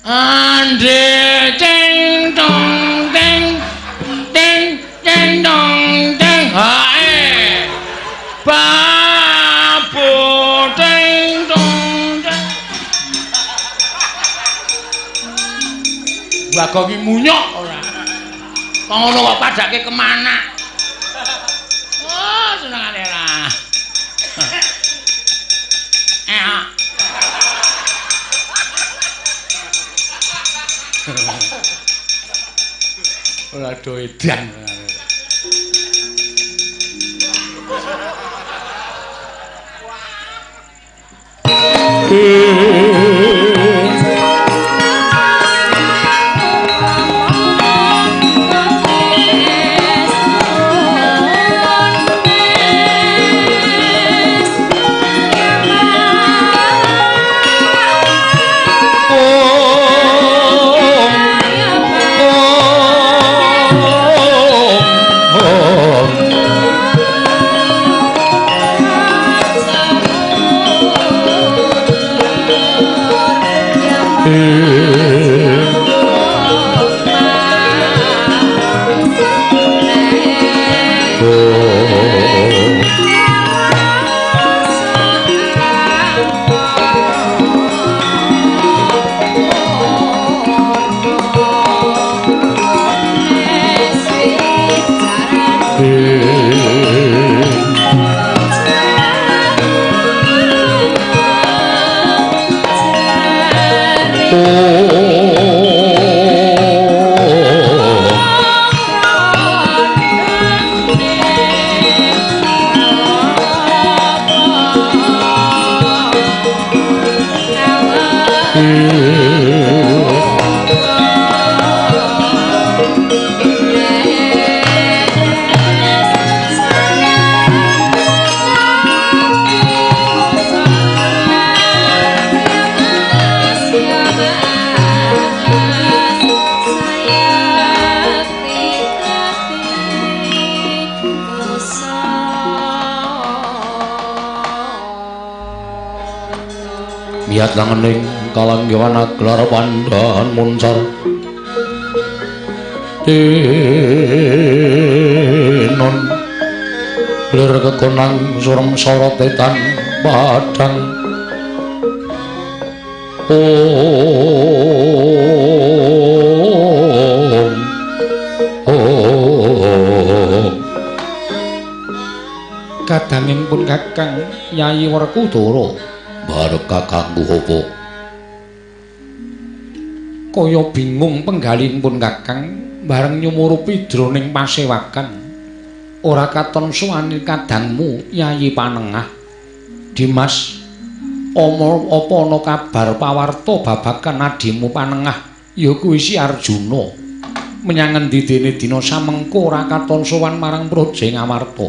Ande ceng tong teng teng teng tong teng hae. Babu teng tong teng. Bagong iki munyuk ora. Kok ngono kok padake kemana? Oh, senengane ra. Eh. Ora do edan. Miyat langening kalanggewan aglar pandhan muncar tinon lir kekonang surem sorot etan padang. Om Om. Kadanging pun Kakang Yayi Werkudara barep kakangku apa? Kaya bingung penggalihipun Kakang bareng nyumurupi jroning pasewakan. Ora katon suwane kadangmu Yayi Panengah. Dimas, apa ana kabar pawarta babagan adimu Panengah ya kuwi si Arjuna. Menyang endi dene dina samengko ora katon sowan marang Praja Ngamarta.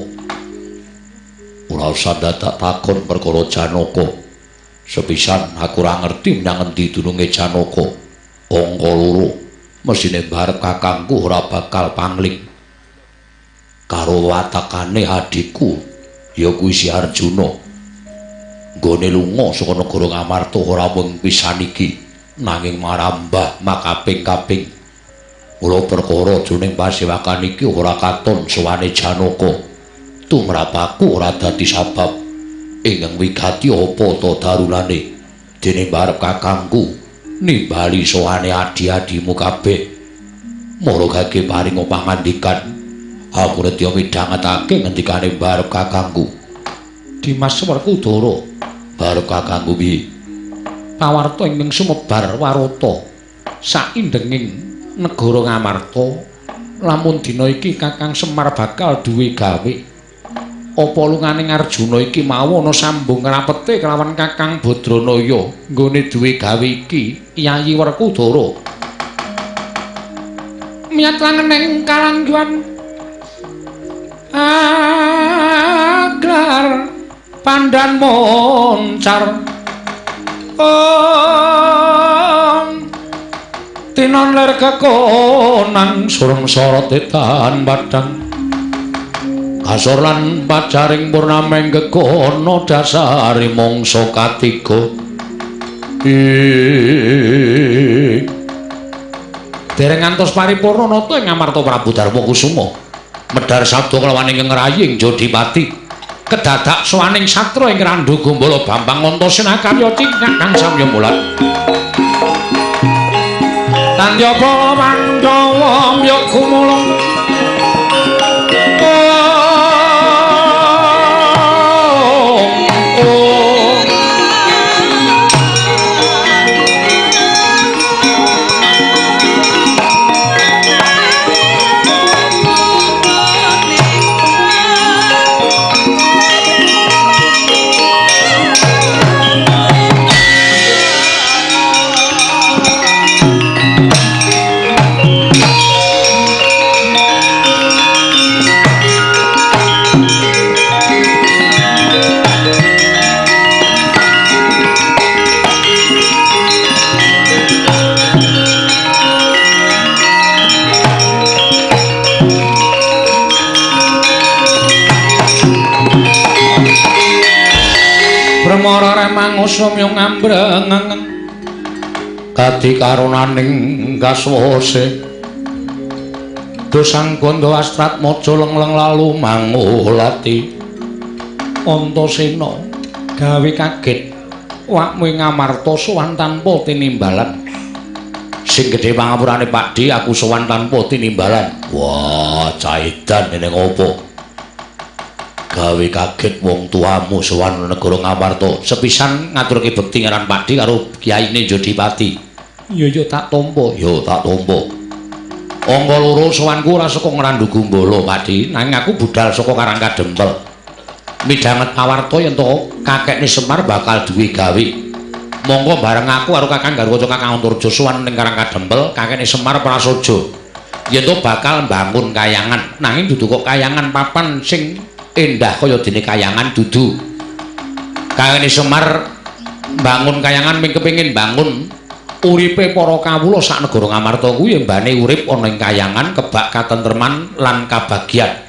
Ora usah dadak takon perkara Janaka. Sepisan aku ora ngerti menyang endi dununge Janaka. Angka loro, mesine barep kakangku ora bakal pangling. Karo watakane adhiku ya kuwi si Arjuna. Nggone lunga saka negara Ngamarta ora mung pisan iki, nanging marambah makaping-kaping. Mula perkara jroning pasewakan iki ora katon sowane Janaka. Tumrap aku ora dadi sabab ingkang wigati apa ta darulane dene barep kakangku nimbali sowane adi-adimu kabeh. Mara gage paring pangandikan aku nedya midhangetake ngendikane barep kakangku. Dimas Werkudara, barep kakangku piye? Pawarta ingkang sumebar warata saindenging negara Ngamarta lamun dina iki Kakang Semar bakal duwe gawe. Apa lunganing Arjuna iki mau ana sambung rapete kelawan Kakang Badranaya nggone duwe gawe iki Yayi Werkudara. Miyat langening kalangguhan aglar pandan moncar. Om tinon lir kekonang sureng sorot etan padang kasor lan pacaring purnameng gegono dasare mangsa katiga. Dereng ngantos paripurna nata ing Ngamarta Prabu Darma Kusuma. Medhar sabda kelawan ingkang ngrayi ing Jodipati. Kedadak sowaning satra ing Randhu Gombala Bambang Antasena karya cingkak kang samya mulat. Tandya para Pandhawa mbyuk gumulung. Bremara remangusum yung ngambreng kadi karunaning kaswase dosang gondo astrat maja lengleng lalu mangulati Antasena gawe kaget wakmu ing Ngamarta sowan tanpa tinimbalan. Sing gedhe pangapurane Pakdi, aku sowan tanpa tinimbalan. Wah, caidan dene ngopo? Gawe kaget wong tuamu sowan negara Ngamarta. Sepisan ngaturke bekti ngaran Pakdi karo kiyaine Jodipati. Iya ya tak tampa, ya tak tampa. Angka loro sowanku ora saka Ngrandu Gumbala, Pakdi, nanging aku budal saka Karang Kadempel. Midhanget pawarta yen to kakekne Semar bakal duwe gawe. Monggo bareng aku karo Kakang Garwaca Kakang Antarja sowan ning Karang Kadempel, kakekne Semar prasaja. Yen to bakal mbangun kayangan, nanging dudu kok kayangan papan sing endah kaya dene kayangan dudu. Kakekne Semar mbangun kayangan ming kepengin bangun uripe para kawula sak negara Ngamarta kuwi mbane urip ana ing kayangan kebak katentreman lan kabagyan.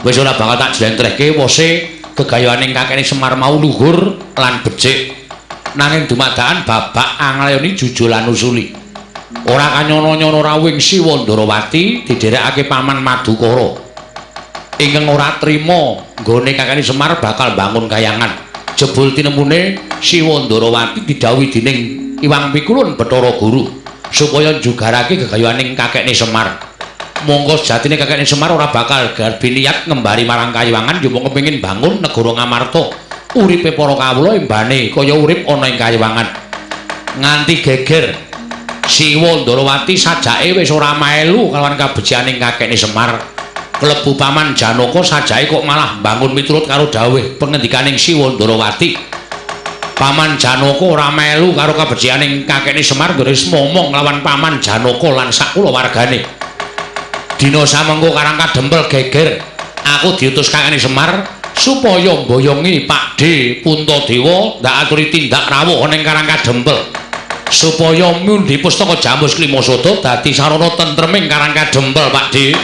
Wis ora bakal tak jlentrehke wose gegayuhaning kakekne Semar mau luhur lan becik. Nanging dumadakan babak anglayoni jujul lan usuli. Ora kanyono-nyono rawuhing Siwa Ndarawati didherekake Paman Madukara. Ingkang ora trima nggone kakekne Semar bakal bangun kayangan. Jebul tinemune Siwa Ndarawati didhawuhi dening Iwang Pikulun Bathara Guru supaya njugarake gegayuhaning kakekne Semar. Monggo sejatine kakekne Semar ora bakal garbi niat ngembari marang kayiwangan, yo mung kepengin bangun negara Ngamarta. Uripe para kawula embane kaya urip ana ing kayiwangan. Nganti geger Siwa Ndarawati sajake wis ora melu kalawan kabecikaning kakekne Semar. Klebu Paman Janaka sajake kok malah bangun miturut karo dawuh pengendikaning Siwa Ndarawati. Paman Janaka ora melu karo kabecikaning kakekne Semar, wis momong lawan Paman Janaka lan sakulawargane. Dina samengko Karang Kadempel geger, aku diutus kakekne Semar supaya mboyongi Pakde Puntadewa ndak aturi tindak rawuh ning Karang Kadempel supaya mundi pustaka Jamus Klimasada dadi sarana tentreming Karang Kadempel, Pakde.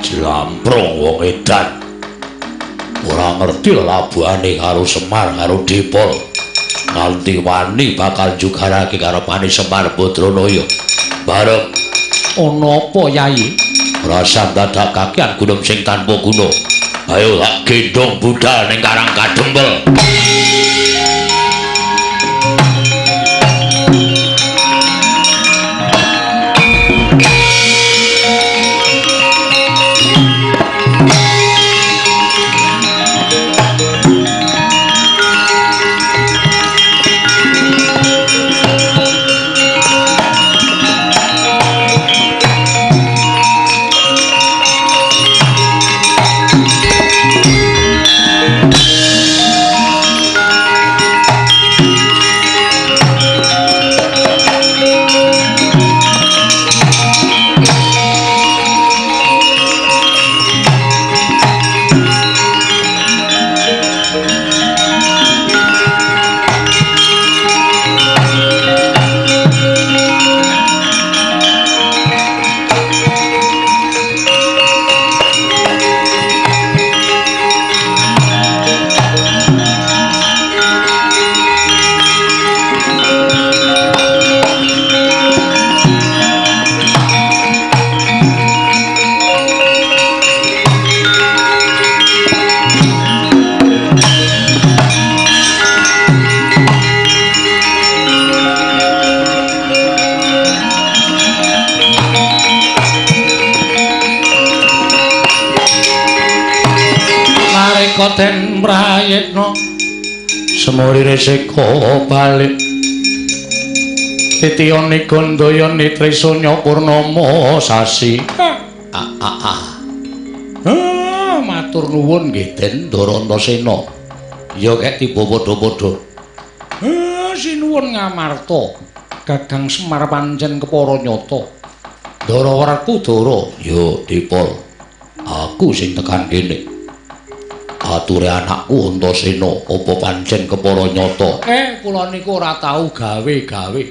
Jlamprong wong edan. Ora ngerti lelabuhane karo Semar karo Dipol. Nganti wani bakal jugarake karepane Semar Badranaya. Bareng ana apa, Yai? Rasa dadak kakian gunung sing tanpa guna. Ayo tak gendhong budal ning Karang Kadempel. nalika den prayitna semurire seka balik titiyane gandayane trisanya purnama sasi. Matur nuwun nggih Den Ndara Antasena. Ya kek tiba padha-padha. Sinuwun ngamarta. Kakang Semar pancen kepara nyata. Ndara Werkudara, ya Dipol. Aku sing tekan kene. Ature anakku Antasena apa pancen kepara nyata? Kula niku ora tau gawe-gawe.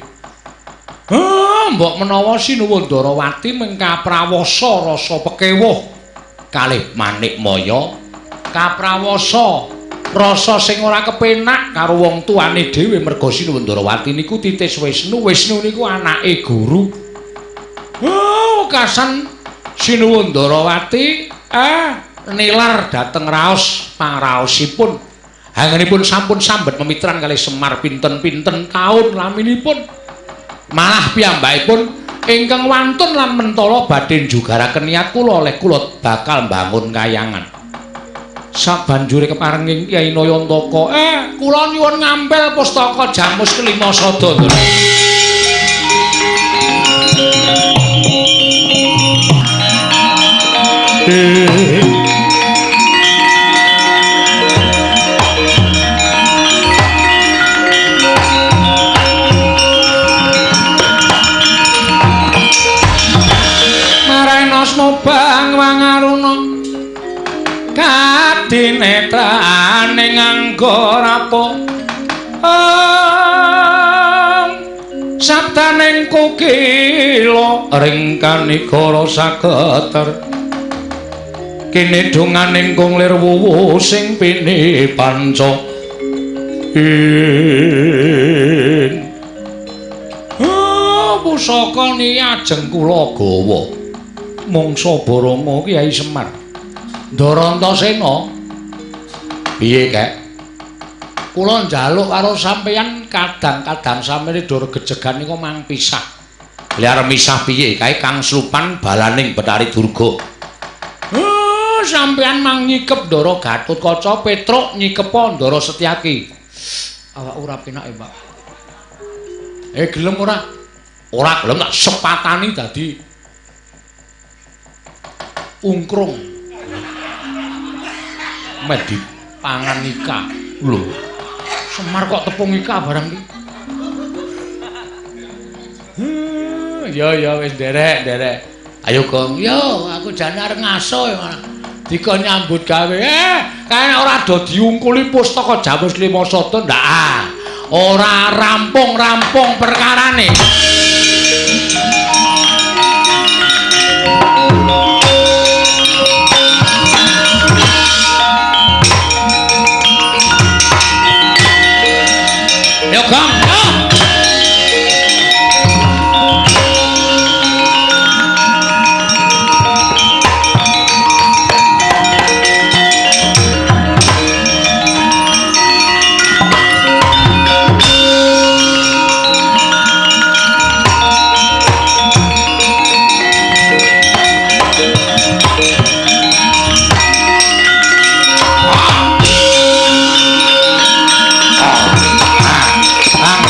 Mbok menawa Sinuwun Ndarawati mengkaprawasa rasa pekewuh kalih Manik Maya, kaprawasa rasa sing ora kepenak karo wong tuane dhewe merga Sinuwun Ndarawati niku titis Wisnu, Wisnu niku anake guru. Kasan Sinuwun Ndarawati nilar dhateng raos pangraosipun. Anggenipun sampun sambet memitran kalih Semar pinten-pinten taun laminipun. Malah piyambakipun ingkang wantun lan mentala badhe njugaraken niat kula oleh kula bakal mbangun kayangan. Sabanjure keparenging Kyai Nayantaka, kula nyuwun ngampil pustaka Jamus Kelima Sada. Bang wangaruna kadinetrane nganggo rapo sabdaning kukila ring kanigara saketer kene donganing kung lir wuwu sing pini panca pusaka niki ajeng kula gawa mangsa Barama Kyai Semar. Ndara Antasena, piye kek? Kula njaluk karo sampeyan kadang-kadang sampeyan dor gejegan niku mang pisah. Lha arep misah piye? Kae Kang Slupan balaning Bathari Durga. Sampeyan mang nyikep Ndara Gatotkaca, Petruk nyikepa Ndara Setyaki. Awak ora penak ya, Pak. Gelem ora? Ora gelem tak sepatani dadi ungkrung. Meh dipangan ika. Lho. Semar kok tepung ika barang iki. Ya ya wis nderek, nderek. Ayo Gong, yo aku jane arep ngaso ya malah. Dikon nyambut gawe. Kae ora do diungkuli pustaka Jamus Lima Sada ndak. Ora rampung-rampung perkarane. Yo Gong, yo.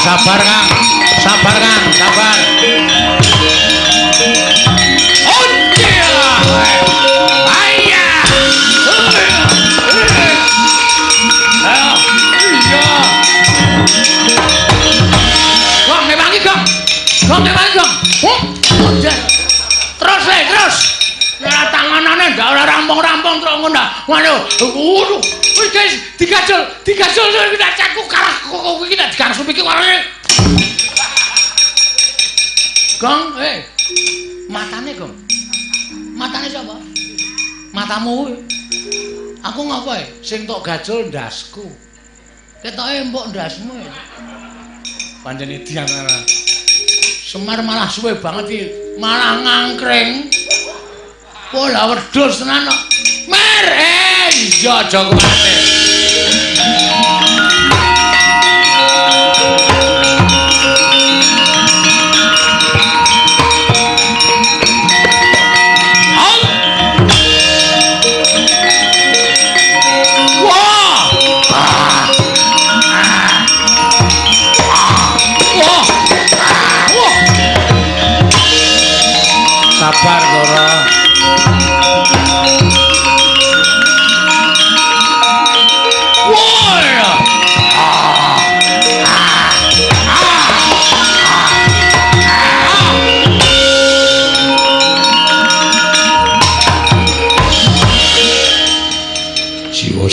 Sabar Kang, sabar Kang, sabar. Gong, mewangi Gong. Gong, mewangi Gong. Terus le, terus. Ora tanganane ndak ora rampung-rampung terus ngono. Waduh, waduh. Wis guys, digajul, digajul iki tak caku kalah kok iki tak digangsu iki warane. Gong, matane Gong. Matane sapa? Matamu kuwi. Aku ngapa e? Sing tok gajul ndasku. Ketoke empuk ndasmu e. Pancen idian ora. Semar malah suwe banget iki, malah ngangkring. Pola wedhus tenan kok. Mer, iya aja kuwatir.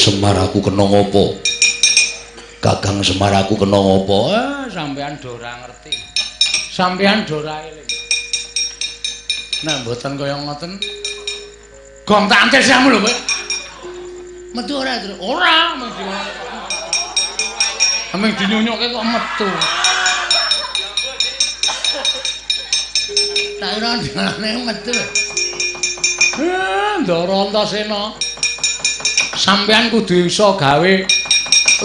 Semar aku kena ngopo? Kakang Semar aku kena ngopo? Ah, sampean do ora ngerti. Sampean do ora eling. Nek mboten kaya ngoten, gong tak antes kamu lho kowe. Metu ora, Tru? Ora, mung dinyunyukke kok metu. Tak kira dalane metu. Ndara Antasena. Sampean kudu iso gawe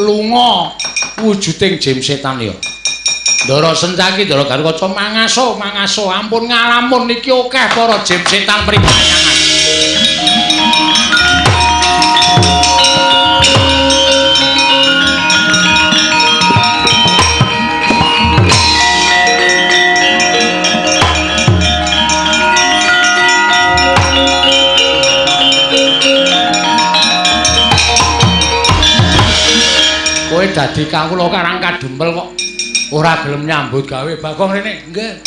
lunga wujuding jim setan ya. Ndara Sencaki, Ndara Garukaca mangaso, mangaso, ampun ngalamun iki akeh para jim setan pripayangan. Kowe dadi kawula Karang Kadempel kok ora gelem nyambut gawe. Bagong rene. Nggih.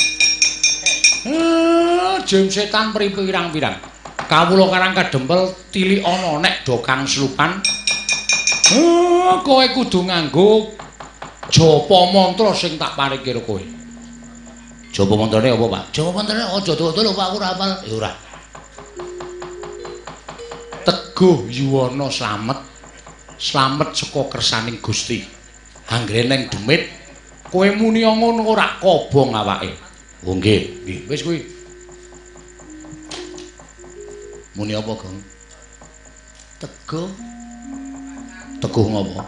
Jim setan pirang-pirang. Kawula Karang Kadempel tilik ana nek do kang slupan. Kowe kudu nganggo japa mantra sing tak paring karo kowe. Japa mantrane apa, Pak? Japa mantrane aja dawa-dawa lho, Pak, aku ora hafal. Ya ora. Teguh Yuwana slamet. Slamet saka kersaning Gusti. Anggere neng demit kowe muni ngono ora kobong awake. Oh nggih, nggih. Wis kuwi. Muni apa, Gong? Teguh. Teguh ngopo?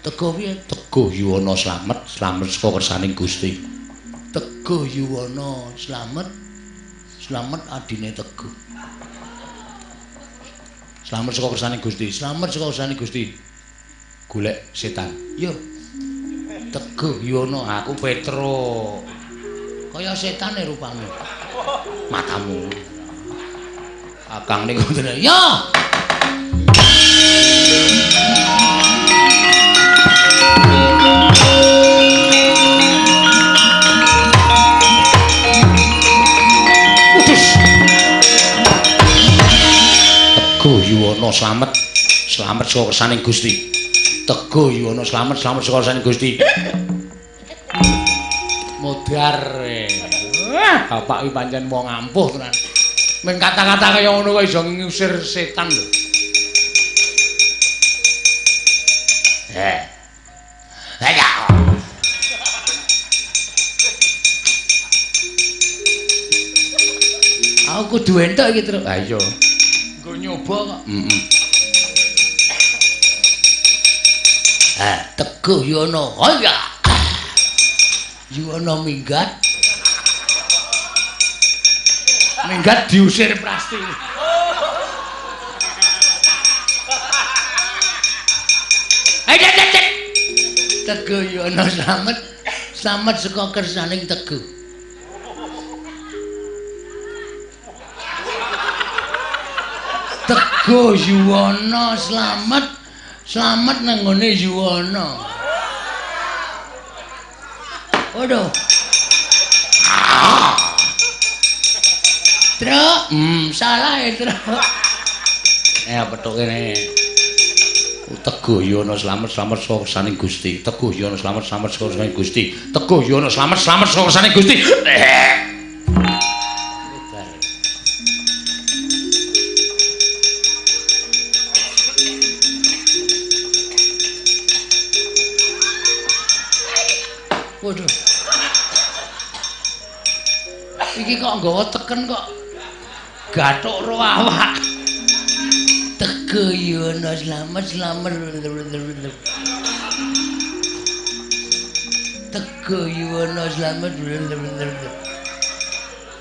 Teguh piye? Teguh Yuwana slamet, slamet saka kersaning Gusti. Teguh Yuwana slamet, slamet adine Teguh. Slamet saka kersane Gusti, slamet saka kersane Gusti. Golek setan. Yo. Teguh Yuwana, aku Petro. Kaya setane rupamu. Matamu. Akang niku ngoten. Yo. Teguh Yuwana slamet, slamet saka kersaning Gusti. Teguh Yuwana slamet, slamet saka kersaning Gusti. Modar. Bapak iki pancen wong ampuh tenan. Ming kata-kata kaya ngono kok iso ngusir setan lho. Ya. Aku kudu entuk iki, Tru. Ha iya. Nggo nyoba kok. Heeh. Teguh Yuwana. Haya. Yuwana minggat. Minggat diusir Prasti. Teguh Yuwana slamet, slamet saka kersaning Teguh. Teguh Yuwana slamet, slamet nang nggone Yuwana. Waduh. Truk, salah ya, Truk. Petuk kene. Teguh Yuwana slamet, slamet saka kersaning Gusti. Teguh Yuwana slamet, slamet saka kersaning Gusti. Teguh Yuwana slamet, slamet saka kersaning Gusti. Waduh. Iki kok nggawa teken kok gathuk ro awak. Teguh Yuwana slamet, slamet. Teguh Yuwana slamet.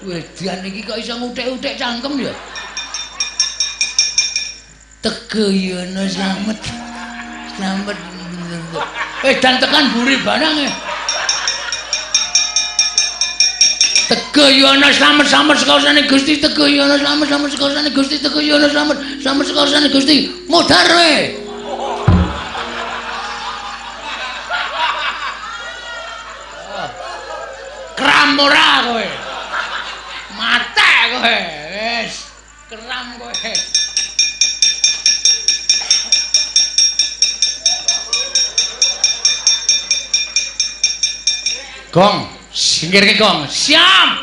Wedan iki kok iso nguthik-uthik cangkem ya. Teguh Yuwana slamet, slamet. Wedan tekan buri barang e. Teguh Yuwana slamet, slamet saka kersane Gusti. Teguh Yuwana slamet, slamet saka kersane Gusti. Teguh Yuwana slamet, slamet saka kersane Gusti. Modar we. Kram ora kowe. Mate kowe. Wis, kram kowe. Gong, singkirke gong. Siap.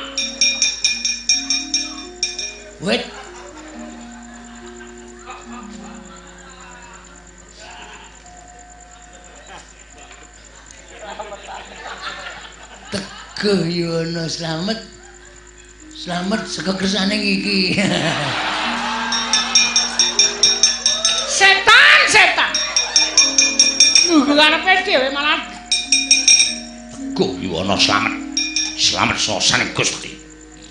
Wit. Teguh Yuwana slamet. Slamet saka kersane iki. Setan, setan. Nunggu karepe dhewe malah. Teguh Yuwana slamet. Slamet sosane Gusti.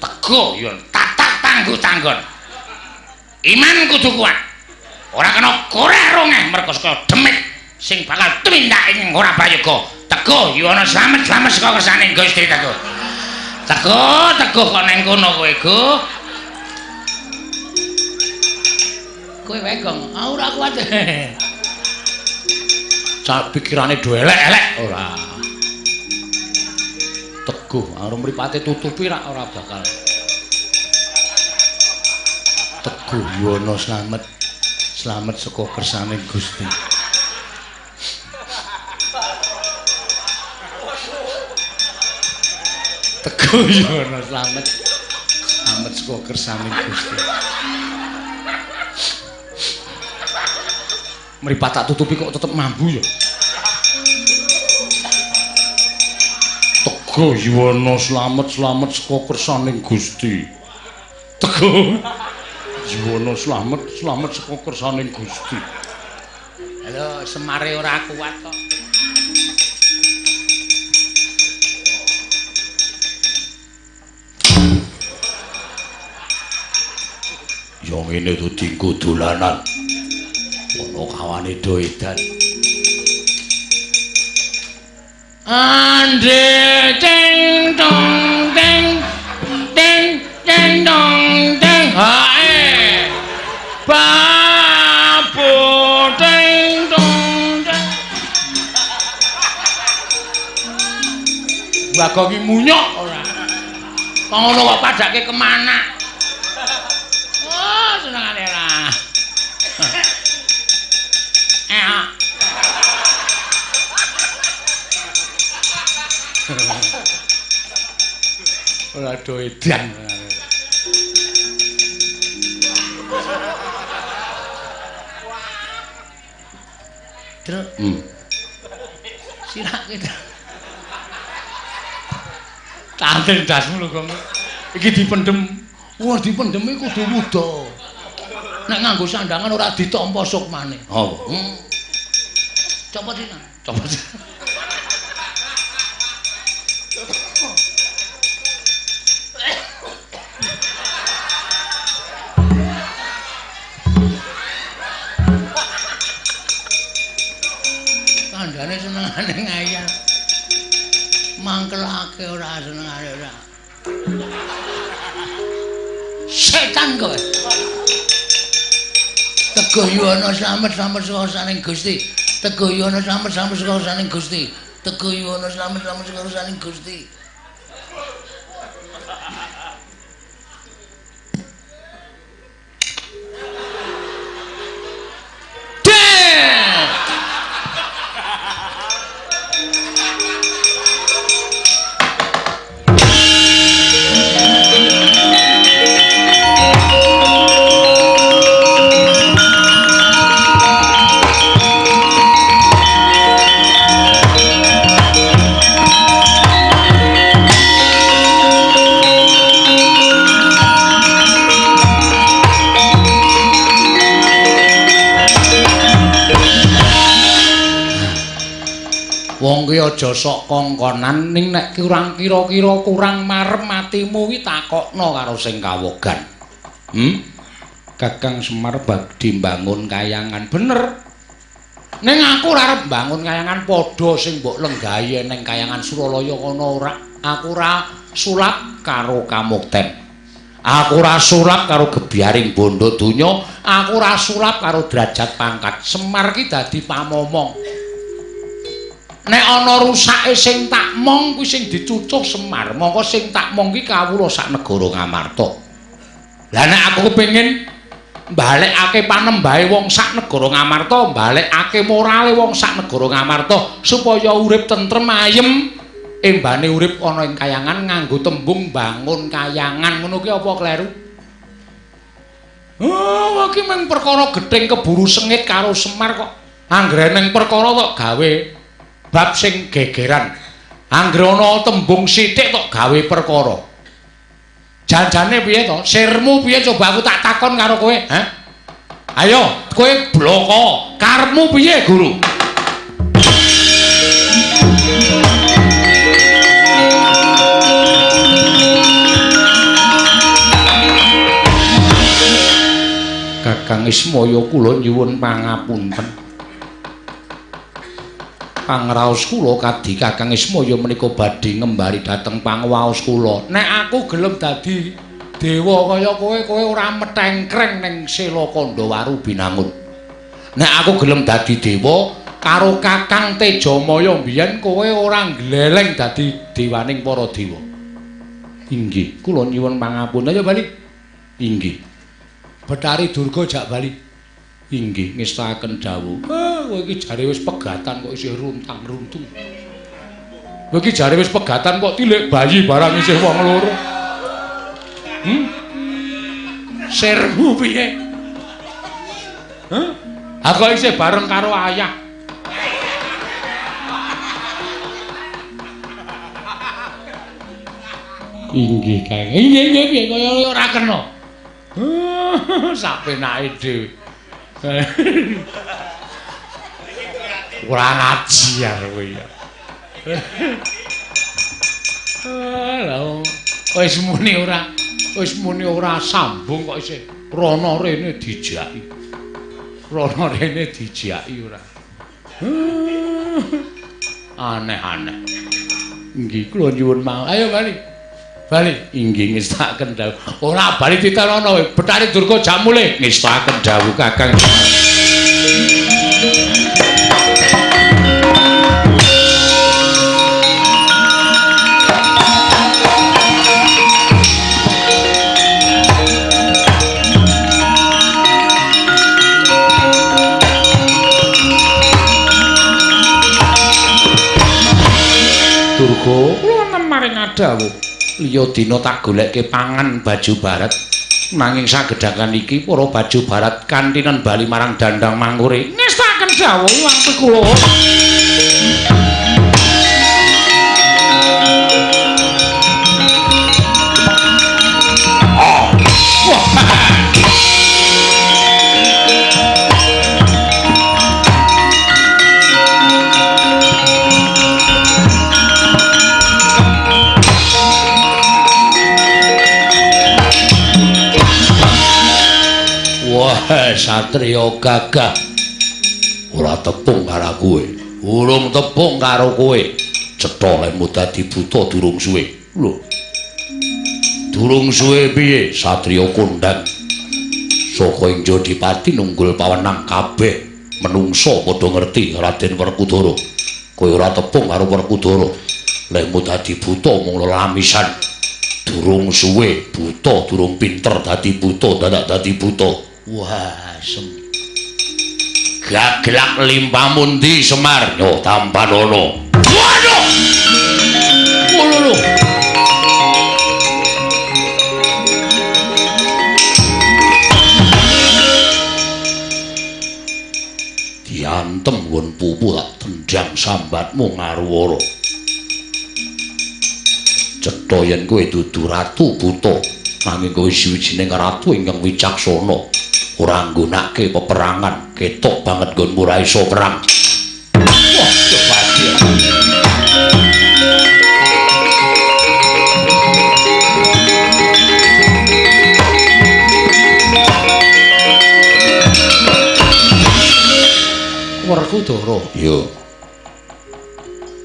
Teguh Yuwana tatak tangguh tanggon. Iman kudu kuat. Ora kena koreh rongeh mergo saka demit sing bakal tumindak ing ora prayoga. Teguh Yuwana slamet, slamet saka kersane Gusti Teguh. Teguh, teguh kok neng kono kowe, Guh. Kowe wae, Gong. Aku ora kuat. Cak pikirane do elek-elek ora. Teguh, arep mripate tutupi rak ora bakal. Teguh Yuwana slamet. Slamet saka kersane Gusti. Teguh Yuwana slamet. Slamet saka kersane Gusti. Mripat tak tutupi kok tetep mambu ya. Teguh Yuwana slamet, slamet saka kersane Gusti. Teguh Yuwana slamet, slamet saka kersane Gusti. Halo, Semare ora kuat kok. Ya ngene to dinggo dolanan. Ana kawane do edan. Ande ding dong ding ding ding dong ding hae. Babu ding dong ding. Bagong iki munyuk ora. Kok ngono kok padake kemana? Oh, senengane ora. Ora do edan. Truk. Sirake. Tanten dasmu lho, Gong. Iki dipendhem. Wah, dipendhem iki kudu wuda. Nek nganggo sandangan ora ditampa sukmane. Apa? Copot iki. Copot. Kandhane senengane ngayal. Mangkelake ora senengane ora. Setan kowe. Teguh Yuwana slamet, slamet saka kersane Gusti. Teguh Yuwana slamet, slamet saka kersane Gusti. Teguh Yuwana slamet, slamet saka kersane Gusti. Wong ki aja sok kongkonan ning nek kurang kira-kira kurang marem atimu kuwi takokno karo sing kawogan. Kakang Semar badhe mbangun kayangan bener. Ning aku ora arep mbangun kayangan padha sing mbok lenggahi ning kayangan Suralaya kono ora. Aku ora sulap karo kamukten. Aku ora sulap karo gebyaring bondo donya, aku ora sulap karo derajat pangkat. Semar ki dadi pamomong. Nek ana rusake sing tak mong kuwi sing dicucuh Semar, mongko sing tak mong ki kawula sak negara Ngamarta. Lah nek aku kepengin mbalekake panembahe wong sak negara Ngamarta, mbalekake morale wong sak negara Ngamarta supaya urip tentrem ayem, Embane urip ana ing kayangan nganggo tembung bangun kayangan ngono ki apa kleru? Oh, iki mung perkara gething keburu sengit karo Semar kok. Anggere ning perkara kok gawe bab sing gegeran. Anggere ana tembung sithik kok gawe perkara. Janjane piye to? Sirmu piye coba aku tak takon karo kowe, ha? Ayo, kowe bloko. Karepmu piye, Guru? Kakang Ismaya kula nyuwun pangapunten. Pangraos kula kadhi Kakang Ismaya menika badhe ngembari dhateng pangwaos kula. Nek aku gelem dadi dewa kaya kowe, kowe ora metengkreng ning Sela Kandhawaru Binangun. Nek aku gelem dadi dewa karo Kakang Tejamaya mbiyen kowe ora gleleng dadi dewaning para dewa. Inggih, kula nyuwun pangapunten. Ayo bali. Inggih. Bathari Durga jak bali. Inggih, ngestakaken dawuh. Kowe iki jare wis pegatan kok isih runtang-runtung. Kowe iki jare wis pegatan kok tilik bayi barang isih wong loro. Sirmu piye? Hah? Aku isih bareng karo ayah. Inggih, Kang. Inggih, inggih piye kaya ora kena. Sapenake dhewe. Ora ngaji kowe ya. Lah wis muni ora sambung kok isih rono rene dijaki. Rono rene dijaki ora. Aneh-aneh. Inggih kula nyuwun mawon. Ayo bali. Bali. Inggih ngestakaken dawuh. Ora bali ditenono kowe. Bathari Durga jak mulih. Ngestakaken dawuh Kakang. Durga, kula wonten maring dawuh. Liya dina tak golekke pangan baju barat. Nanging sagedhakan iki para baju barat kantinan bali marang dandang mangkure. Ngestakaken dawuh wangku kula. Satria gagah ora tepung karo kowe, urung tepung karo kowe. Cetha lemu dadi buta durung suwe. Lho, durung suwe piye? Satria kondang saka ing Jodipati nunggul pawenang kabeh menungsa padha ngerti Raden Werkudara. Kowe ora tepung karo Werkudara, lemu dadi buta mung lelamisan. Durung suwe buta, durung pinter dadi buta, dadak dadi buta. Wah, sem. Gaglak limpamu ndi Semar? Yo tampanono. Waduh. Lho. Diantem nggon pupu tak tendang sambatmu ngaruwara. Cetha yen kowe dudu ratu buta, nanging kowe siwijining ratu ingkang wicaksana. Ora nggunakake peperangan, ketok banget nggonmu ora iso perang. Wah, kepati. Werkudara. Iya.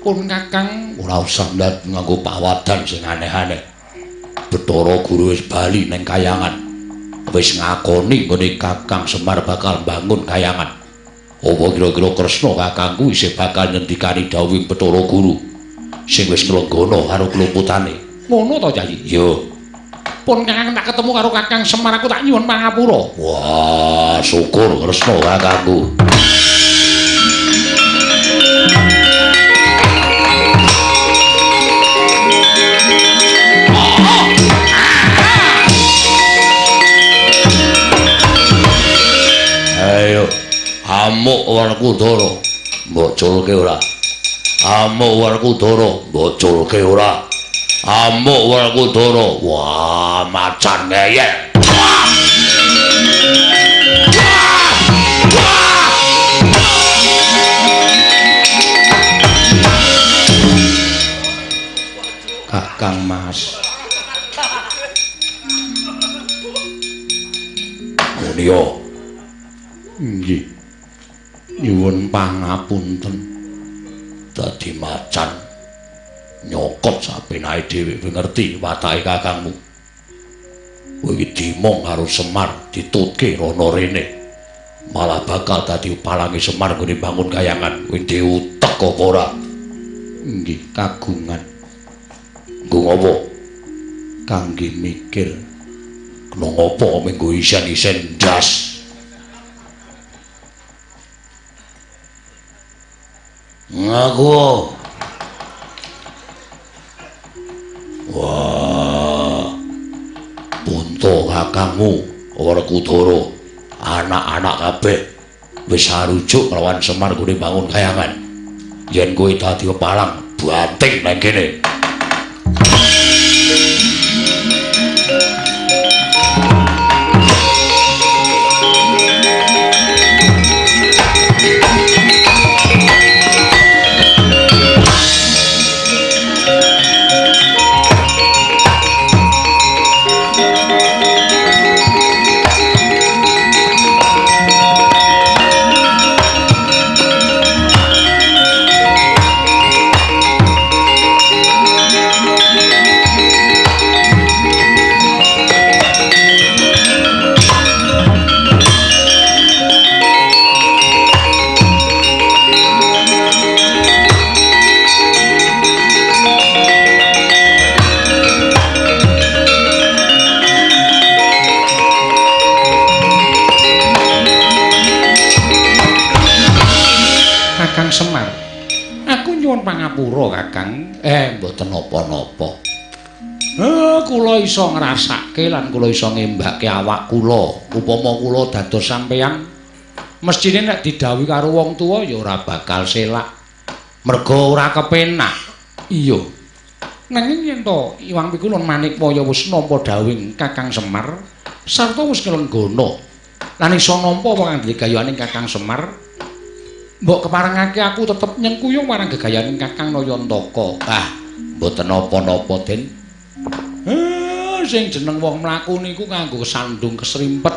Pun Kakang ora usah ndak nganggo pawadan sing aneh-aneh. Bathara Guru wis bali ning kayangan. Wis ngakoni nggone Kakang Semar bakal mbangun kayangan. Apa kira-kira Kresna kakangku isih bakal ngendikani dawuhing Bathara Guru sing wis nglenggana karo klumputane. Ngono to, Kyai? Iya. Pun Kakang tak ketemu karo Kakang Semar aku tak nyuwun pangapura. Wah, syukur Kresna kakangku. Amuk Werkudara, mbok culke ora? Amuk Werkudara, mbok culke ora? Amuk Werkudara. Wah, macan ngeyel. Kakang Mas. Munio. Nggih. Nyuwun pangapunten. Dadi macan nyokot sapenake dhewe kowe ngerti watake kakangmu. Kowe iki dimong karo Semar ditutke rono rene. Malah bakal dadi palange Semar nggone bangun kayangan. Kowe diutek apa ora? Nggih, kagungan. Nggo ngopo? Kangge mikir. Kena ngopo menggo isen-isen ndas. Ngaku. Wah. Punto kakangmu Werkudara, anak-anak kabeh wis arujuk lawan Semar nggone bangun kayangan. Yen kowe dadi palang, banting nang kene. Kakang Semar, aku nyuwun pangapura Kakang. Mboten napa-napa. Kula iso ngrasake lan kula iso ngembake awak kula. Upama kula dados sampeyan, mesthine nek didhawuhi karo wong tuwa ya ora bakal selak. Merga ora kepenak. Iya. Nanging yen to Iwang Pikulun Manikmaya wis nampa dhawuhing Kakang Semar sarta wis nglenggana lan iso nampa apa kang digayaning Kakang Semar, mbok keparengake aku tetep nyengkuyung marang gegayaning Kakang Nayantaka. Ah, mboten napa-napa, Den. Sing jeneng wong mlaku niku kanggo sandung kesrimpet.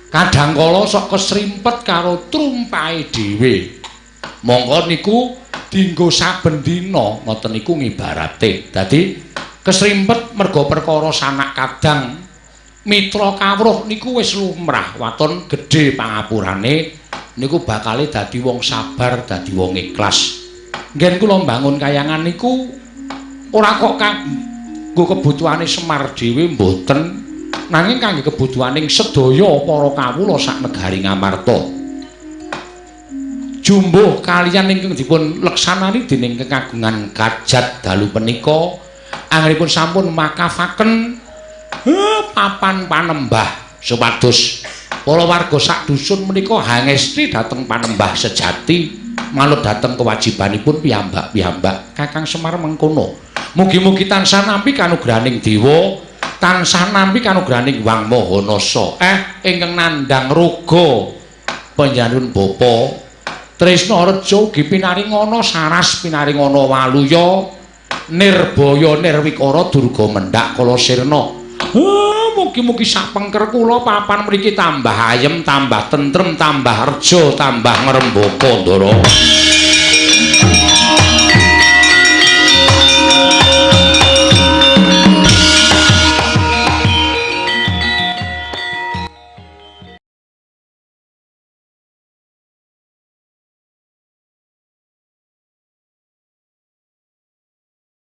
Kadang kala sok kesrimpet karo trumpahe dhewe. Mongko niku dienggo saben dina, ngoten niku ngibarate. Dadi kesrimpet merga perkara sanak kadang mitra kawruh niku wis lumrah, waton gedhe pangapurane niku bakale dadi wong sabar, dadi wong ikhlas. Nggen kula mbangun kayangan niku ora kok kanggo kebutuhane Semar dhewe mboten, nanging kangge kebutuhaning sedaya para kawula sak negari Ngamarta. Jumbuh kaliyan ingkang dipun leksanani dening kekagungan kajat dalu punika anggenipun sampun makafaken papan panembah supados para warga sak dusun menika hangesti dhateng panembah sejati manut dhateng kewajibanipun piyambak-piyambak. Kakang Semar mengkono. Mugi-mugi tansah nampi kanugrahaning dewa, tansah nampi kanugrahaning Hyang Maha Nasa. Ingkang nandhang roga panjenengan Bapa Tresna Reja ugi pinaringana saras pinaringana waluya nirbaya nirwikara durga mendhak kala sirna. Mugi-mugi sak pengker kula papan mriki tambah ayem, tambah tentrem, tambah reja, tambah ngrembaka, Ndara.